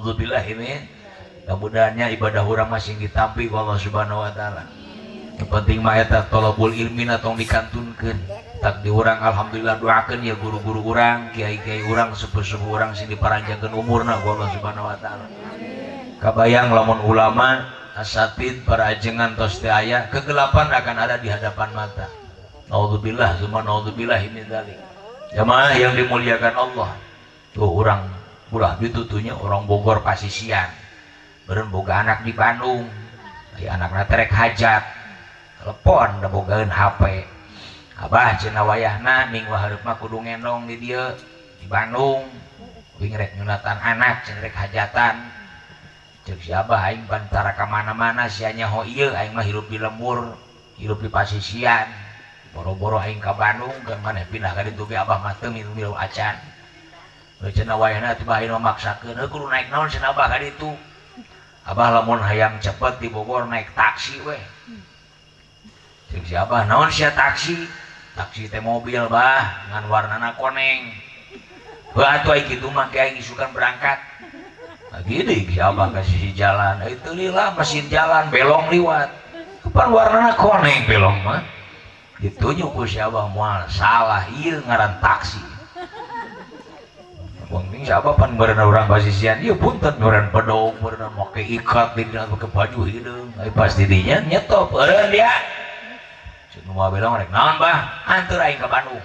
Alhamdulillah ini mudah-mudahannya ibadah urang masih ditampi ku Allah Subhanahu wa taala. Yang penting mah eta thalabul ilmi tong dikantunkeun. Tak di urang alhamdulillah, doakeun ya guru-guru urang, kiai-kiai urang, sepuh-sepuh urang sing diparanjangkeun umurna ku Allah Subhanahu wa taala. Kabayang lamun ulama, asatid, para ajengan tos teu aya, kegelapan akan ada di hadapan mata. Naudzubillah summa naudzubillah min dzalik. Jamaah yang dimuliakan Allah. Tuh urang ulah ditutunya orang Bogor pasisian. Beureun boga anak di Bandung. Aya anakna teh rek hajat. Telepon da bogaeun HP. Abah, cenah, wayahna minggu hareup mah kudu ngendong di dieu di Bandung. Uing rek nyunatan anak, cenah, rek hajatan. Cek si Abah, aing pan tara ka mana-mana, sia nyaho ieu aing mah hirup di lembur, hirup di pasisian. Boro-boro aing ka Bandung, kan maneh pindah ka ditu ge Abah mah teu milu acan. Heuh, cenah, wayahna tiba aing mah maksakeun, heuh, kudu naik naon cenah Abah ka ditu? Abah lamun hayang cepet di Bogor naik taksi weh. Cek si Abah, naon sia taksi? Taksi teh mobil, Bah, ngan warnana koneng. Heuh atuh ai kitu mah ke aing isukan berangkat. Nah, gini si Abah ke sisi jalan, itu lila mesin jalan belong liwat. Kapan warnana koneng belong mah? Ditunjuk ku si Abah, moal salah ieu ngaran taksi. Penting si Abah pan meureun urang pasisian, ieu punten meureun bedog, meureun make ikat di dina make baju hideung. Ai pas di dinya nyetop eureun dia. Cek nu mawa belong, rek naon, Bah? Anteur aing ka Bandung.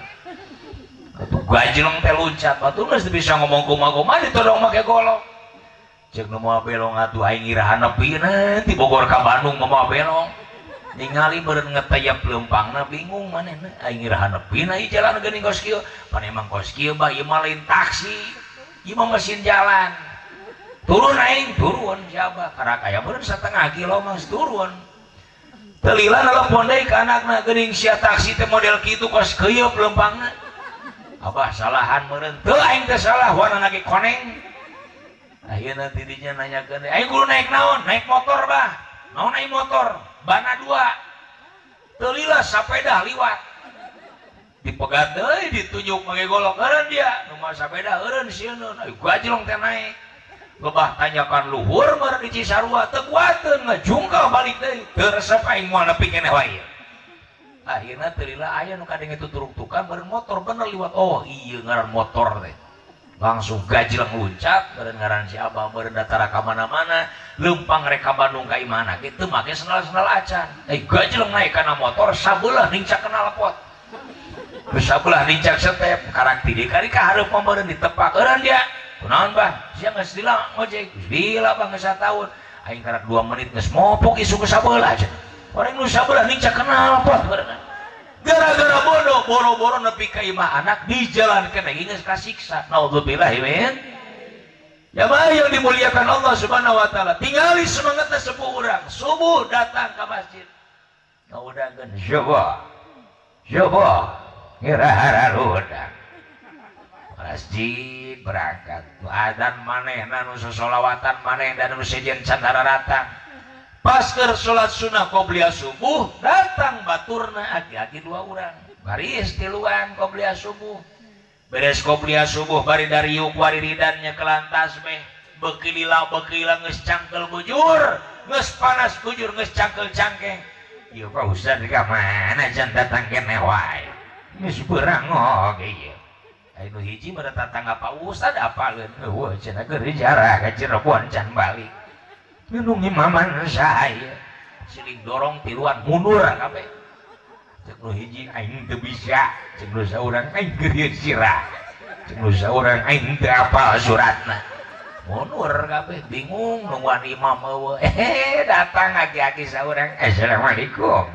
Atuh gajleng teh loncat, atuh geus teu bisa ngomong kumaha-kumaha, ditodong make golok. Cek nu mawa belong, atuh aing iraha nepina ti Bogor ka Bandung mawa belong. Ningali meureun ngetayap leumpangna, bingung manehna, aing iraha nepina ieu jalan geuning kos kieu. Pan emang kos kieu, Bah, ieu mah lain taksi. Ieu mah mesin jalan. Turun aing, turun si Abah. Karak aya meureun setengah kilo mah turun. Teu lila nelpon deui ka anakna, geuning sia taksi teh model kitu kos keuyeup leumpangna. Abah salahan meureun, teu, aing teh salah, warnana ge koneng. Akhirna ti dinya nanyakeun, aing kudu naik naon? Naik motor, Bah. Naon aing motor? Bana dua. Teu lila sapeda liwat. Dipegat deui, ditunjuk make golok, eureun dia. Nu mawa sapeda eureun sieun, ayo gajlong teh naik. Lebah tanyakan luhur meureun di Cisarua teu kuateun, ngajungkal balik deui. Teu resep aing, moal nepi keneh wae. Akhirna teu lila aya nu kadenge tuturuk-tukan meureun motor bener liwat. Oh, iya ngaran motor teh. Langsung gajleng luncat meureun ngaran si Abah, meureun datara ka mana-mana, leumpang rek ka Bandung ka imahna kitu make sendal-sendal acan. Eh, gajleng naik kana motor, sabelah nincak knalpot. Sabelah nincak step, karak ti dieu kari ka hareup mah meureun ditepak, eureun dia. Kunaon, Bah? Sia geus lila ngojek. Geus lila, Bah, geus sataun. Aing karak 2 menit geus mopok isuk ke sabelah cenah. Orang nu sabelah nincak knalpot meureun. Gara-gara bodoh, boro-boro nepi ka imah anak, di jalan kena geus kasiksa. Naudzubillah min. Jamaah yang dimuliakan Allah Subhanahu wa taala, tingali semangatna sepuh urang, subuh datang ke masjid. Ngahudangkeun subuh. Subuh ngirahararudang. Masjid berangkat. Nu adzan manehna, nu sosolawatan manehna, nu sejen can daratang. Pas keur salat sunnah qobliyah subuh, datang baturna aki-aki dua urang. Baris tiluan qobliyah subuh. Beres qobliyah subuh bari dariuk wariridannya kelantas meh. Beuki lila beuki lila geus cangkel bujur, geus panas bujur, geus cangkel cangkeng. Ieu Pak Ustad ka mana can datang keneh wae. Geus beurang oge ieu. Aya nu hiji mah tatangga Pak Ustad apaleun. Eueuh cenah keur jarah ka Cirebon can balik. Nu ngimaman saha ieu? Siling dorong tiluan mundur kabeh. Cek nu hiji, aing teu bisa, cek nu saurang, aing keur sirah. Cek nu saurang, aing teu apal suratna. Mundur kabeh, bingung nungguan imam eueuh. Eh, datang aki-aki saurang. Assalamualaikum.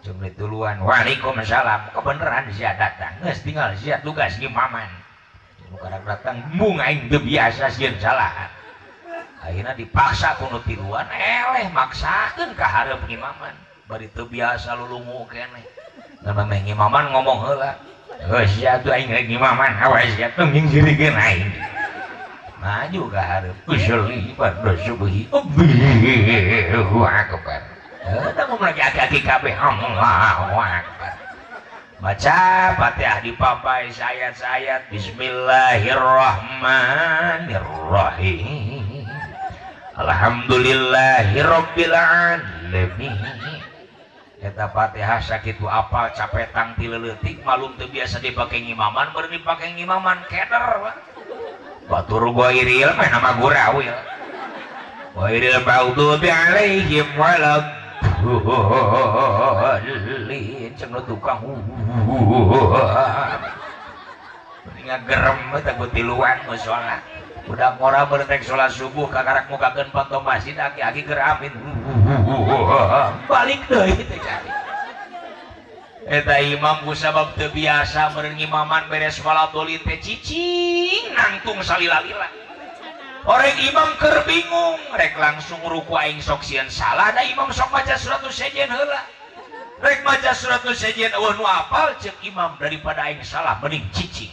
Cek nu tuluan, waalaikumsalam. Kebeneran sia datang. Geus tinggal sia tugas ngimaman. Cek nu karak datang, mung aing teu biasa sieun salahan. Akhirnya dipaksa ku nu tiluan, eleh maksakeun ka hareup ngimaman. Bari teu biasa lulungu keneh. Ngan meh ngimaman ngomong heula. Heuh sia tuh aing rek ngimaman, awas sia tong nyingkirikeun aing. Maju ka hareup. Usolli fardhu subuhi. Allahu akbar. Heuh da ngomong lagi aki-aki kabeh. Allahu akbar. Baca Fatihah dipapai sayat-sayat, bismillahirrahmanirrahim. Alhamdulillahirabbil alamin. Eta Fatihah sakitu apal capetang ti leutik malum teu biasa dipake ngimaman beureum dipake ngimaman keder Pak. Batur ghairil mah nama gurawil. Ghairil maghdubi alaihim waladdallin cenah tukang. Mending gerem eta tiluan musala. Budak ngora beureum salat subuh kakarak mukakeun panto masjid aki-aki keur amin. Balik deui teh cari. Eta imam ku sabab teu biasa meureun ngimaman beres waladolin teh cicing nangtung salila-lila. Orang imam keur bingung rek langsung ruku aing sok sieun salah da imam sok maca surat sejen heula. Rek maca surat sejen eueuh nu apal ceuk imam daripada aing salah mending cicing.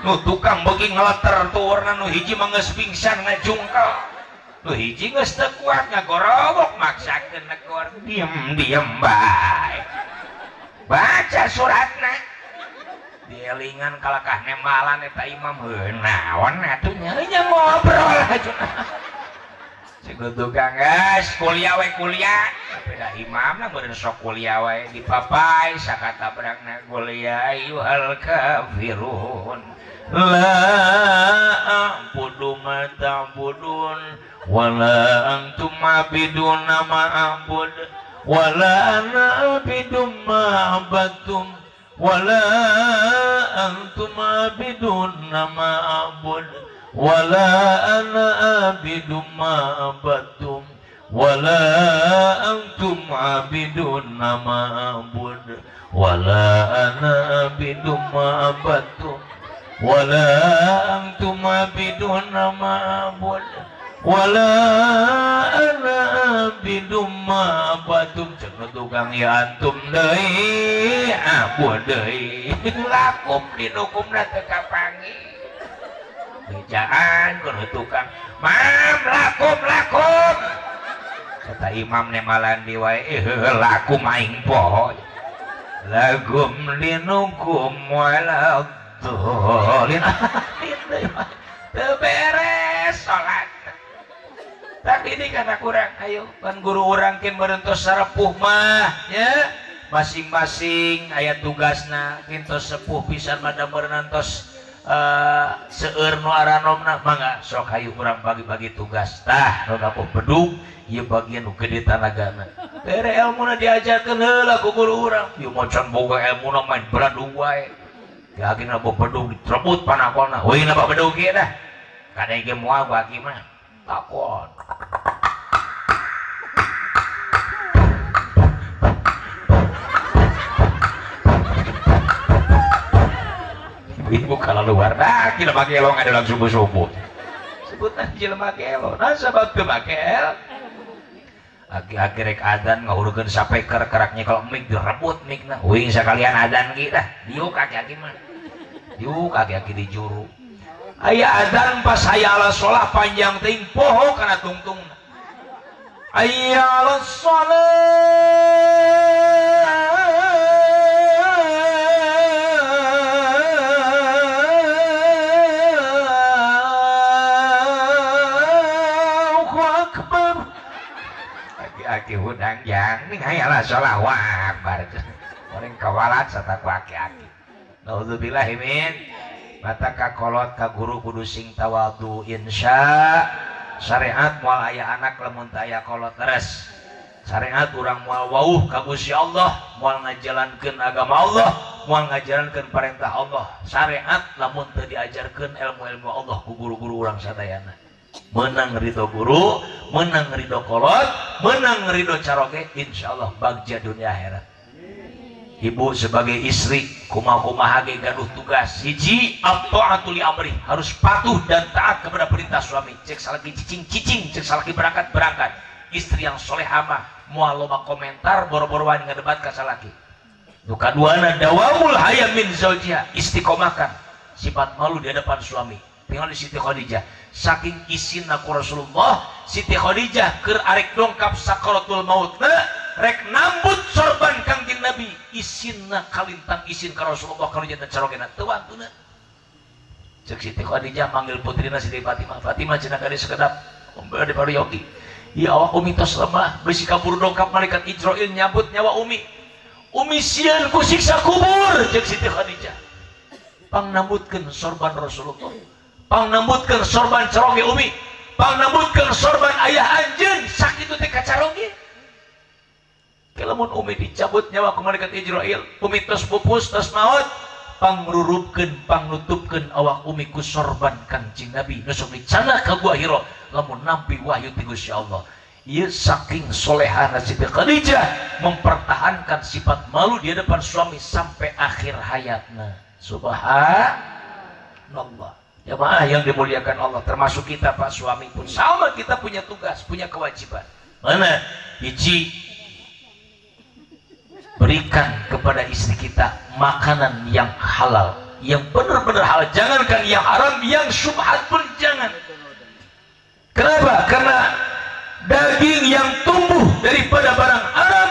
Nu tukang beuki ngeleter tuurna nu hiji mah geus pingsan ngajungkel. Nu hiji geus teu kuat ngagorowok maksakeun negor diem-diem bae. Baca suratna. Dielingan kalakah nemalan eta imam heuh naon atuh nya ngobrol cenah. Cek tukang geus kuliah we kuliah. Beda imamna meureun sok kuliah wae dipapai sakatabrangna kuliah ayyuhal kafirun. La a'budu ma ta'budun wala antum 'abiduna ma a'bud wala ana 'abidum ma 'abadtum wala antum 'abiduna ma a'bud wala ana 'abidum ma 'abadtum wala antum 'abiduna ma a'bud wala ana 'abidum ma 'abadtum wala antum 'abiduna ma a'bud wala ana 'abidum ma 'abadtum. Cenah tukang ya antum deui abud deui lakum dinukumna teu kapanggih bejaan kudu tukang mam lakum lakum kata imam nemalan di wae lakum aing poho lakum dinukum wala dolin teu beres salat. Tapi ini karena kurang ayo kan guru urang kin meureun tos sarepuh mah ya masing-masing aya tugasna kin tos sepuh pisan mah da meureun tos seueur nu aranomna mangga sok hayu urang bagi-bagi tugas tah nu dapuh bedug ieu bagian nu gede tanagana bere elmuna diajarkeun heula ku guru urang ieu macan boga elmuna main beradug wae yakin apa bedug diterebut panakona wih napa bedug ieu dah kadang ge moal ku aki mah takon ibu kalau luar dah jelema gelo ada langsung subuh-subuh sebutan jelema gelo nah sabab teu make el aki-aki rek adan ngahureukeun sapeker kerak nyekel mic direbut micna uing sakalian adan ge dah diuk aki-aki mah diuk aki-aki di juru aya adan pas hayya ala sholah panjang teuing poho kana tungtungna hayya ala sholah aki-aki hudang jang ning hayya ala sholah wa akbar orang kawalat sata ku aki-aki naudzubillahi min mata kakolot ka guru kudu sing tawadu insya syariat moal aya anak lamun teu aya kolot terus syariat urang moal wauh ka Gusti Allah moal ngajalankeun agama Allah moal ngajalankeun perintah Allah syariat lamun teu diajarkeun ilmu-ilmu Allah ku guru-guru urang sadayana menang ridho guru menang ridho kolot menang ridho caroge insyaallah bagja dunia akhirat. Ibu sebagai istri kumaha-kumaha ge gaduh tugas hiji at-ta'atu li amri harus patuh dan taat kepada perintah suami cek salaki cicing cicing cek salaki berangkat berangkat istri yang solehah mah moal loba komentar boro-boro wani ngadebat ka salaki nu kaduana dawamul haya min zaujiha istiqomahkan sifat malu di hadapan suami. Tinggal di Siti Khadijah saking isinna ku Rasulullah Siti Khadijah keur arek dongkap sakaratul mautna rek nambut sorban Kangjeng Nabi isinna kalintang isin ka Rasulullah kalau jantan carogena teu wantuna. Cek Siti Khadijah manggil putrina Siti Fatimah, Fatimah cenah ka sekedap Umi di yogi. Ya awak umi tos lemah, bisi kabur dongkap malaikat Ijrail nyabut nyawa umi. Umi sieun ku siksa kubur cek Siti Khadijah. Pangnambutkeun sorban Rasulullah. Pangnambutkeun sorban caroge umi. Pangnambutkeun sorban ayah anjeun sakitu teh kacaroge. Lamun umi dicabut nyawa ku malaikat Ijrail, umi tos pupus tos maot, pangrurupkeun pangnutupkeun awak umi ku sorban Kangjeng Nabi nu sok dicandak ka Gua Hira lamun nampi wahyu ti Gusti Allah. Ieu saking solehana Siti Khadijah mempertahankan sifat malu di hadapan suami sampai akhir hayatna. Subhanallah. Jamaah yang dimuliakan Allah, termasuk kita Pak suami pun sama, kita punya tugas, punya kewajiban. Mana? Hiji, berikan kepada istri kita makanan yang halal, yang benar-benar halal. Jangankan yang haram, yang syubhat pun jangan. Kenapa? Karena daging yang tumbuh daripada barang haram,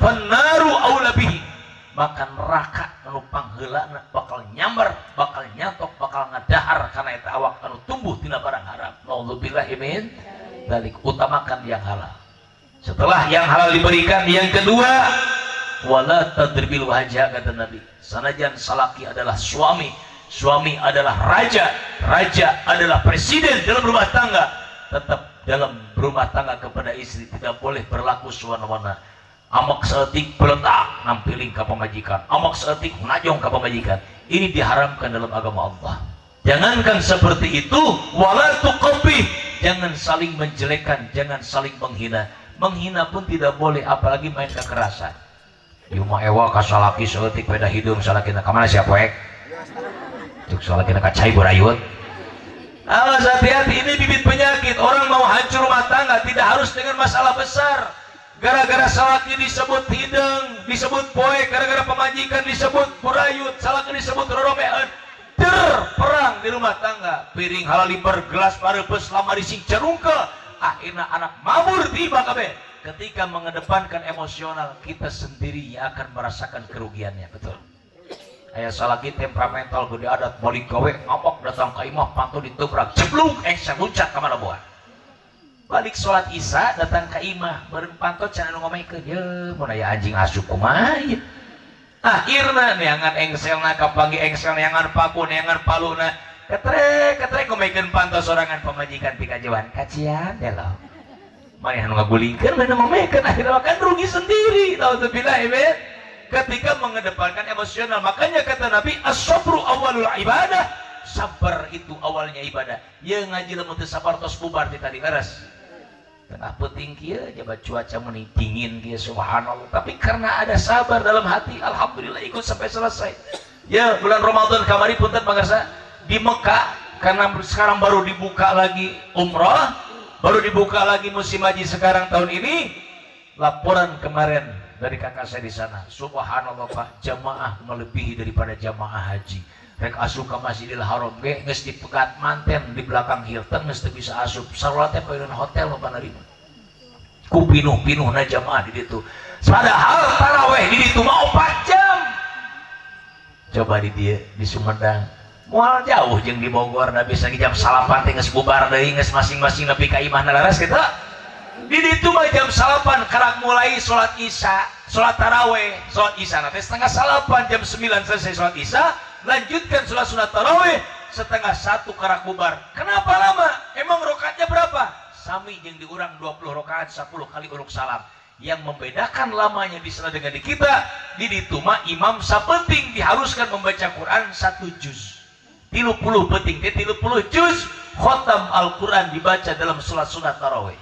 fannaru aula bihi, maka neraka anu pangheulana bakal nyambar, bakal nyatok, bakal ngadahar karena eta awak anu tumbuh tina barang haram. Naudzubillahi min dzalik. Utamakan yang halal. Setelah yang halal diberikan, yang kedua, wala tadribil wajah, kata Nabi. Sanajan salaki adalah suami, suami adalah raja, raja adalah presiden dalam rumah tangga, tetap dalam rumah tangga kepada istri tidak boleh berlaku sewana-wana. Amak saeutik peletak nampiling ka pamajikan, amak saeutik najong ka pamajikan. Ini diharamkan dalam agama Allah. Jangankan seperti itu, wala tuqabbih, jangan saling menjelekan, jangan saling menghina. Menghina pun tidak boleh, apalagi main kekerasan. Ieu mah ewa ka salaki saeutik beda hidung salakina, ka mana sia poek? Cuk salakina ka cai burayut. Awas, hati-hati, ini bibit penyakit. Orang mau hancur rumah tangga tidak harus dengan masalah besar. Gara-gara salaki disebut hidung, disebut poek, gara-gara pamajikan disebut burayut, salaki disebut roromean. Der, perang di rumah tangga. Piring halaliber, gelas pareupes, lamari sing carungke. Akhirnya anak mabur tiba kabeh. Ketika mengedepankan emosional, kita sendiri yang akan merasakan kerugiannya, betul. Aya salaki temperamental gede adat, balik gawe ngapok datang ke imah panto ditebrak jeblung engsel loncat ka mana buah. Balik sholat isya datang ke imah bareng panto can anu ngomekeun, ye mun aya anjing asup kumaha ieu. Akhirna neangan engselna kapanggih engsel, neangan paku, neangan paluna, ketrek ketrek ngomekeun panto sorangan. Pamajikan pikajewan kacian lo maneh anu ngagulingkeun, maneh ngomekeun, akhirnya kan rugi sendiri. Naudzubillah min. Ketika mengedepankan emosional, makanya kata Nabi, as-sabru awalul ibadah, sabar itu awalnya ibadah. Ya ngaji lamun teu sabar tos bubar ti tadi, leres. Tengah peuting kieu jabat cuaca meni dingin kieu, subhanallah, tapi karena ada sabar dalam hati, alhamdulillah ikut sampai selesai. Ya bulan Ramadan kamari, punten pangarsa, di Mekah, karena sekarang baru dibuka lagi umroh, baru dibuka lagi musim haji sekarang tahun ini, laporan kemarin dari kakak saya di sana, subhanallah Pak, jamaah melebihi daripada jamaah haji. Rek asup ka Masjidil Haram ge geus dipegat manten di belakang Hilton, geus teu bisa asup. Sarolat teh payunan hotel loba narima. Ku pinuh-pinuhna jamaah di ditu. Padahal taraweh di ditu mah 4 jam. Coba di dieu di Sumedang moal jauh jeung di Bogor, da bisa jam 9 teh geus bubar deui, geus masing-masing nepi ka imahna, leres kitu. Di ditu mah jam 9 karak mulai sholat isya, sholat taraweh, sholat isya nanti 8.30, jam 9 selesai sholat isya, lanjutkan sholat sunat taraweh, 12.30 karak bubar. Kenapa lama? Emang rokaatnya berapa? Sami jeung diurang 20 rokaat, 10 kali uluk salam. Yang membedakan lamanya di sana dengan di kita, di ditu mah imam sapenting diharuskan membaca Quran satu juz, 30 penting teh 30 juz, khotam Al-Quran dibaca dalam sholat sunat taraweh.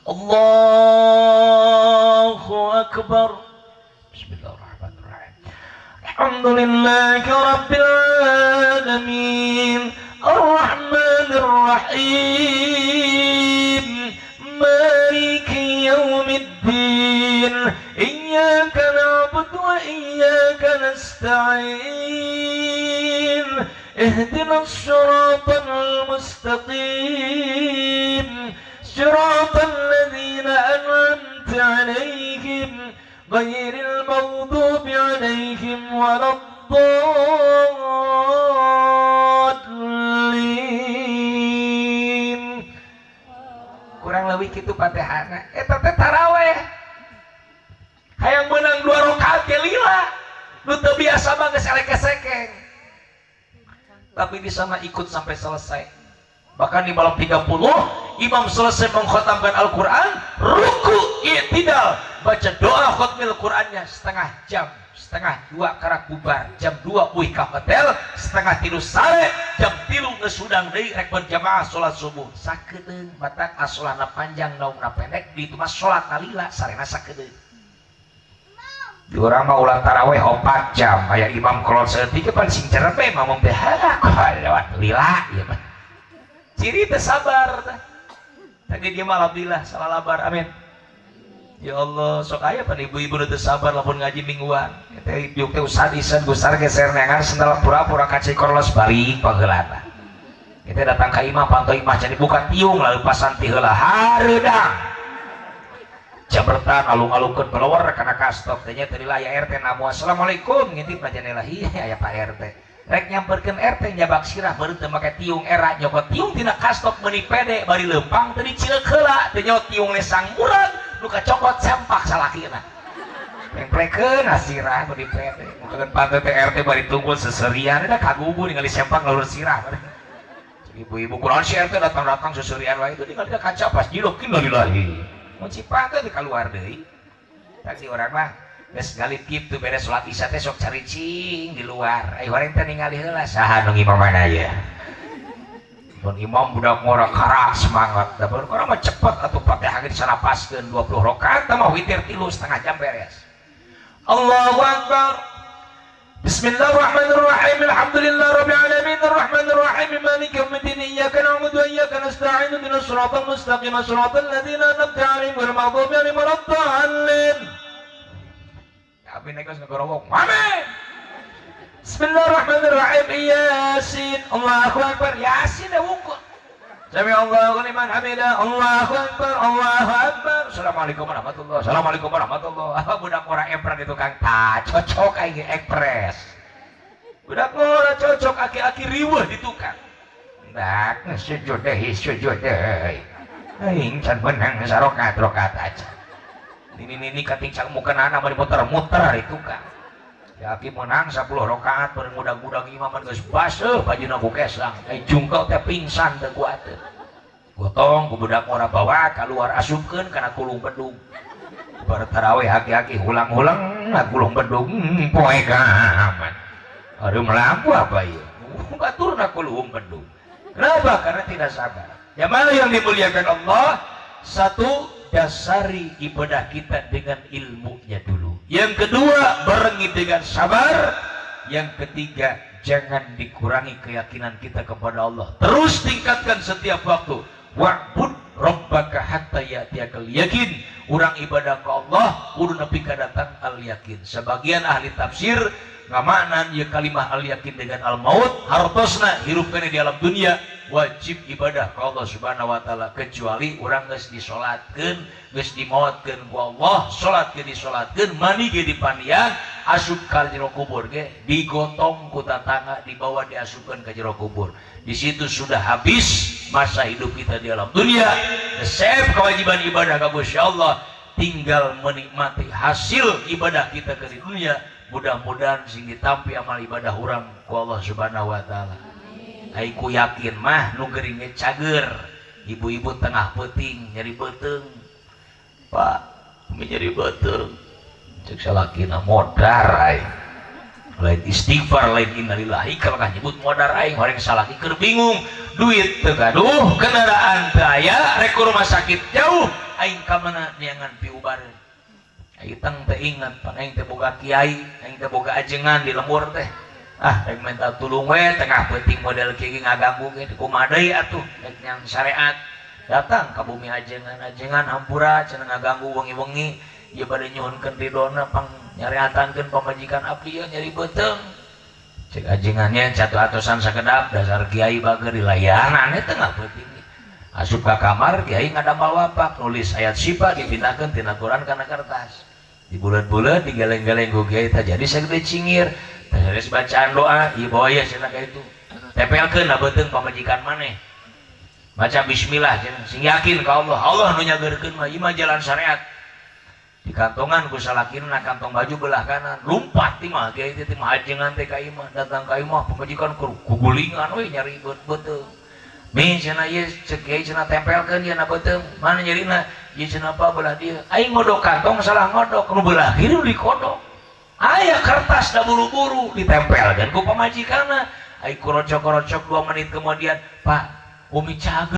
Allahu Akbar. Bismillahirrahmanirrahim. Alhamdulillahi Rabbil Alamin, Ar-Rahmanir Rahim, Maliki Yawmiddin, Iyyaka na'budu wa iyyaka nasta'in, Ihdinas siratal mustaqim, صراط الذين أنعمت عليهم غير المغضوب عليهم ولا الضالين. Kurang leuwih kitu Fatihana. Eta teh taraweh. Hayang menang 2 rakaat ge lila. Nu teu biasa mah geus elek-esekeng. Tapi di sana ikut sampai selesai. Bahkan di malam 30, imam selesai mengkhatamkan Al-Quran, ruku, i'tidal, baca doa khotmil Qurannya setengah jam, 1:30 karak bubar, jam 2 uih ka hotel, 2:30 sare, jam 3 geus hudang deui rek berjamaah salat subuh. Sakedeung matak asolana panjang naungna pendek, di itu mah salat lila sarena sakedeung. Di urang mah ulah taraweh 4 jam, aya imam kolot saeutik pan sing cerebe mamong teh kolot lila ieu mah. Ciri teh sabar teh. Tadi dia mah alhamdulillah salah labar, amin. Ya Allah, sok aya pan ibu-ibu nu teu sabar lamun ngaji mingguan. Teh diuk teh usah isan gusar geser neangan sendal pura-pura kaca korlos balik paheulana. Kita datang ka imah panto imah jadi buka tiung lalu pasan ti heula hareudang. Jabertan alung-alungkeun blower kana kastok teh nya teu aya RT namu assalamualaikum ngintip ka jendela ieu aya Pak RT. Rek nyamperkeun RT nyabak sirah baru teu make tiung era nyokot tiung tina kastok meuni pede bari leumpang teu dicileuk heula teu nyaho tiung lesang murag nu kacokot sempak salakina. Pengprekeun sirah meuni pede. Mukeun panto teh RT bari tunggul seserian da kagugu ningali sempak ngalur sirah. Ibu-ibu kunaon si RT datang-datang seserian wae itu ningali kaca pas jilok innalillahi. Kunci panto di keluar deui. Tadi urang mah geus galip kitu beres salat isya teh sok caricing di luar. Ai horeng teh ningali heula saha nu ngimamana ye. Mun imam budak ngora karak semangat. Da urang mah cepet atuh Fatihah ge disanapaskeun 20 rakaat mah witir 3,5 jam beres. Allahu Akbar. Bismillahirrahmanirrahim. Alhamdulillahirabbil alamin arrahmanirrahim maliki yaumiddin iyyaka na'budu wa iyyaka nasta'in ihdinas siratal mustaqim siratal ladzina an'amta 'alaihim ghairil maghdubi 'alaihim waladdallin. Abi nek geus ngagorowok. Amin. Bismillahirrahmanirrahim. Yasin. Allahu Akbar. Yasin da wungkul. Sami Allahu liman hamidah. Allahu Akbar. Allahu Akbar. Assalamualaikum warahmatullahi. Assalamualaikum warahmatullahi. Apa budak ngora empran itu Kang? Ta cocok aing ekspres. Budak ngora cocok aki-aki riweuh di tukang. Dak sujud deui sujud deui. Aing can menang sarokat rokat aja. Nini-nini kating cak mukenana bari muter-muter di tukang. Ya aki menang 10 rakaat bareng mudag-mudag imaman geus baseuh bajuna ku kesang. Ai jungkel teh pingsan teu kuateun. Gotong ku budak ngora bawa kaluar asupkeun kana kulung bedug. Bar tarawih aki-aki hulang-hulang na kulung bedug poe aman. Aduh melampu apa ieu? Baturna kulung bedug. Kenapa? Karena tidak sabar. Jamaah yang dimuliakan Allah, satu, dasari ibadah kita dengan ilmunya dulu. Yang kedua, barengi dengan sabar. Yang ketiga, jangan dikurangi keyakinan kita kepada Allah. Terus tingkatkan setiap waktu. Wa'bud rabbaka hatta ya'tiyakal yakin. Urang ibadah ke Allah kudu nepi ka datang al yakin. Sebagian ahli tafsir ngamaknan ieu kalimah al yakin dengan al maut, hartosna hirup keneh di alam dunia wajib ibadah ke Allah Subhanahu wa taala kecuali urang geus disolatkeun, geus dimaotkeun ku Allah, salat ge disolatkeun, mani ge dipandian, asup ka jero kubur ge digotong ku tatangga dibawa diasupkeun ka jero kubur. Di situ sudah habis masa hidup kita di alam dunia. Resep kewajiban ibadah ka Gusti Allah, tinggal menikmati hasil ibadah kita ke dunia. Mudah-mudahan sing ditampi amal ibadah urang ku Allah Subhanahu wa taala. Ai ku yakin mah nu geuring ge cager. Ibu-ibu tengah peuting nyeri beuteung. Pak, umi nyeri beuteung. Cek salakina modar aing. Lain istighfar lain innalillahi kalau nyebut modar aing horeng salaki keur bingung. Duit teu gaduh, kendaraan teu aya, rek rumah sakit jauh, aing ka mana neangan piubareun. Aing tang teu ingat pan aing teh boga kiai, aing teh boga ajengan di lembur teh. Ah, rek minta tulung we tengah peuting model kieu ngaganggu ge kumaha deui atuh rek nyang syariat. Datang ka bumi ajengan, ajengan hampura cenah ngaganggu wengi-wengi ieu bade nyuhunkeun ridona pang nyariatankeun pamajikan abdi ieu nyeri beuteung. Cek ajengannya catu atosan sakedap dasar kiai bager di layanan eta tengah peuting. Asup ka kamar kiai ngadamal wapak nulis ayat syifa dipindahkeun tina Quran kana kertas. Di bulan-bulan digeleng-geleng ku kiai teh jadi sagede cingir. Teh bacaan doa ieu bawa ya cenah ka itu. Tempelkeun na beuteung pamajikan maneh. Baca bismillah cenah, sing yakin ka Allah. Allah nu nyageurkeun mah, ieu mah jalan syariat. Di kantongan ku salakina kantong baju belah kanan, lumpat ti mah kiai teh, ti mah ajengan teh ka imah, datang ka imah pamajikan kugulingan we nyari beuteung. Mi cenah ieu, cek kiai cenah, tempelkeun ieu na beuteung. Mana nyerina? Ieu cenah, apa, belah dieu. Aing ngodok kantong salah ngodok, nu belah kiri dikodok. Aya kertas da buru-buru ditempelkeun ku pamajikanna. Aing korocok-korocok 2 menit kemudian, Pak, Umi cager.